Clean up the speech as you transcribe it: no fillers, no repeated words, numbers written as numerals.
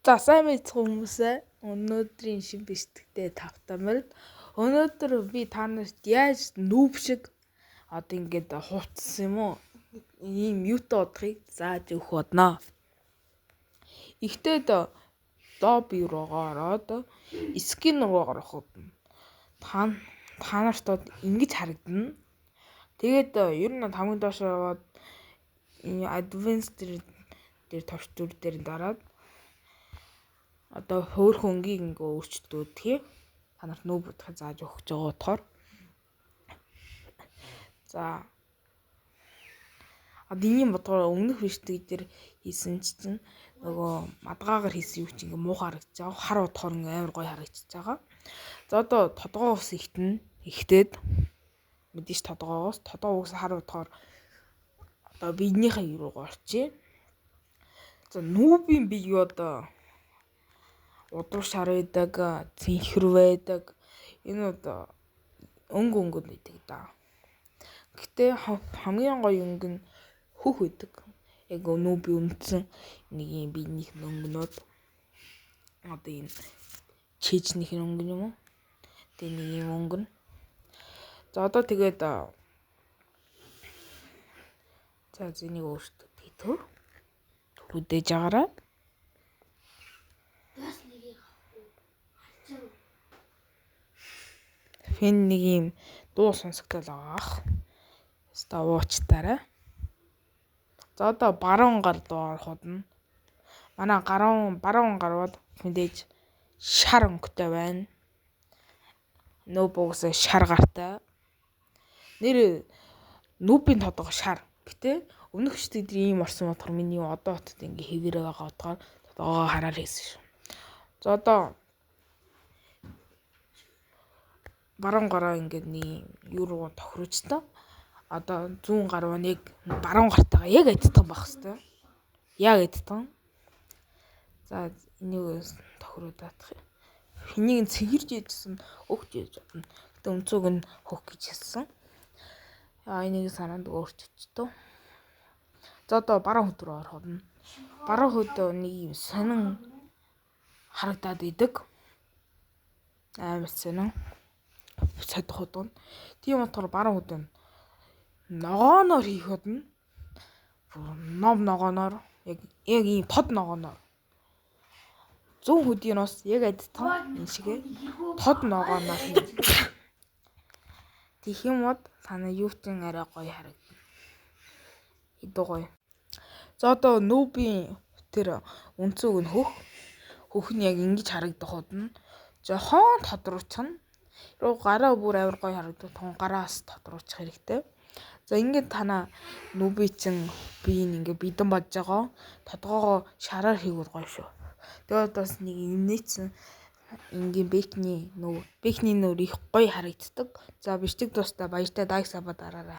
За сайн байцгаана хүмүүсээ. Өнөөдрийн шин бичлэгтээ тавтай морил. Өнөөдөр би та нарт яаж noob шиг одоо ингээд хувцсан юм уу? Ийм юутай удахыг зааж өгөх бодноо. Ихтэйд lobby руугаа ороод skin руу ороход та нарт ингэж харагдана. Тэгээд ер нь хамгийн доош яваад advanced дээр товч дүр дээр дараад одоо хөөрхөн өнгийг ингээ өөрчлөлтүүдхий. Та нарт noob будахыг зааж өгөх гэж байгаа утгаар. За одоо ийм бодгоор өмнөх бичлэг дээр хийсэн чинь нөгөө мадгаагаар хийсэн юу чи ингээ муухай харагдаж байгаа. Хар утгаар ингээ амар гоё харагдчихж байгаа. За одоо тодгоо ус ихтэн ихтээд мэдээж тодгоогоос тодгоо ус хар утгаар одоо биенийхээ юу руугаа орчие. За нүүбийн бие одоо удуур шар байдаг, цэнхэр байдаг. Энэ одоо өнгө өнгөнд байдаг да. Гэтэ хамгийн гоё өнгө нь хөх байдаг. Яг нүүби үндсэн нэг юм биенийх нь өнгөнүүд одоо энэ чэжнийх нь өнгө юм уу? Тэгээ нэг юм өнгө нь. За одоо тэгээд за зэнийг өөртөө төр түрүүдэж агаарай. Фэн нэг юм дуу сонсогдол байгаа ах. Өста уучтаарай. За одоо баруун гар дуу ороход нь манай баруун гар бол мэдээж шар өнгөтэй байна. Нөө бугсаа шар гартай. Нэр нүүбийн тодгоо шар. Гэтэ өмнөх бичлэг дээр ийм орсон бодохоор миний одоо хотод ингээ хэвээрээ байгаа бодохоор тодгоогоо хараар хийсэн шүү. За одоо баруун гараа ингээд нэг юу руу тохируулчихсан. Одоо зүүн гар нь яг баруун гартайгаа яг адилхан байх хэвээр. Яг адилхан. За энийг тохируулаад даах юм. Энийг нь цэгэрж ээжсэн өгч ээж бодно. Гэтэ өнцөг нь хөх гэж хэлсэн. Аа энийг санаанд өөрчилчтөө. За одоо баруун хөд рүү ороход нь баруун хөд нэг юм сонин харагдаад идэг. Амар сонин содох худгана. Тийм утгаар баруун хөд нь ногооноор хийх бодно. Ном ногооноор яг ийм тод ногооноор. Зүүн хөдийн ус яг адилхан энэ шигээ тод ногооноор хийнэ. Тэгэх юм бол танай юу ч арай гоё харагдана. Идэв гоё. За одоо нүүбийн тэр өнцөг нь хөх. Хөх нь яг ингэж харагдах худна. Жохон тодруулчихна. Руу гараа бүр амар гоё харагдах. Тун гараас тодруулчих хэрэгтэй. За ингээд танаа нүүбий чин биеийг ингээ бидэн бодж байгаа. Тодгоогоо шараар хийгвэл гоё шүү. Тэгээд бас нэг юм нээсэн ингийн бэкний нүүр их гоё харагддаг. За бичлэг дуустаа баяртай лайк саба дараарай.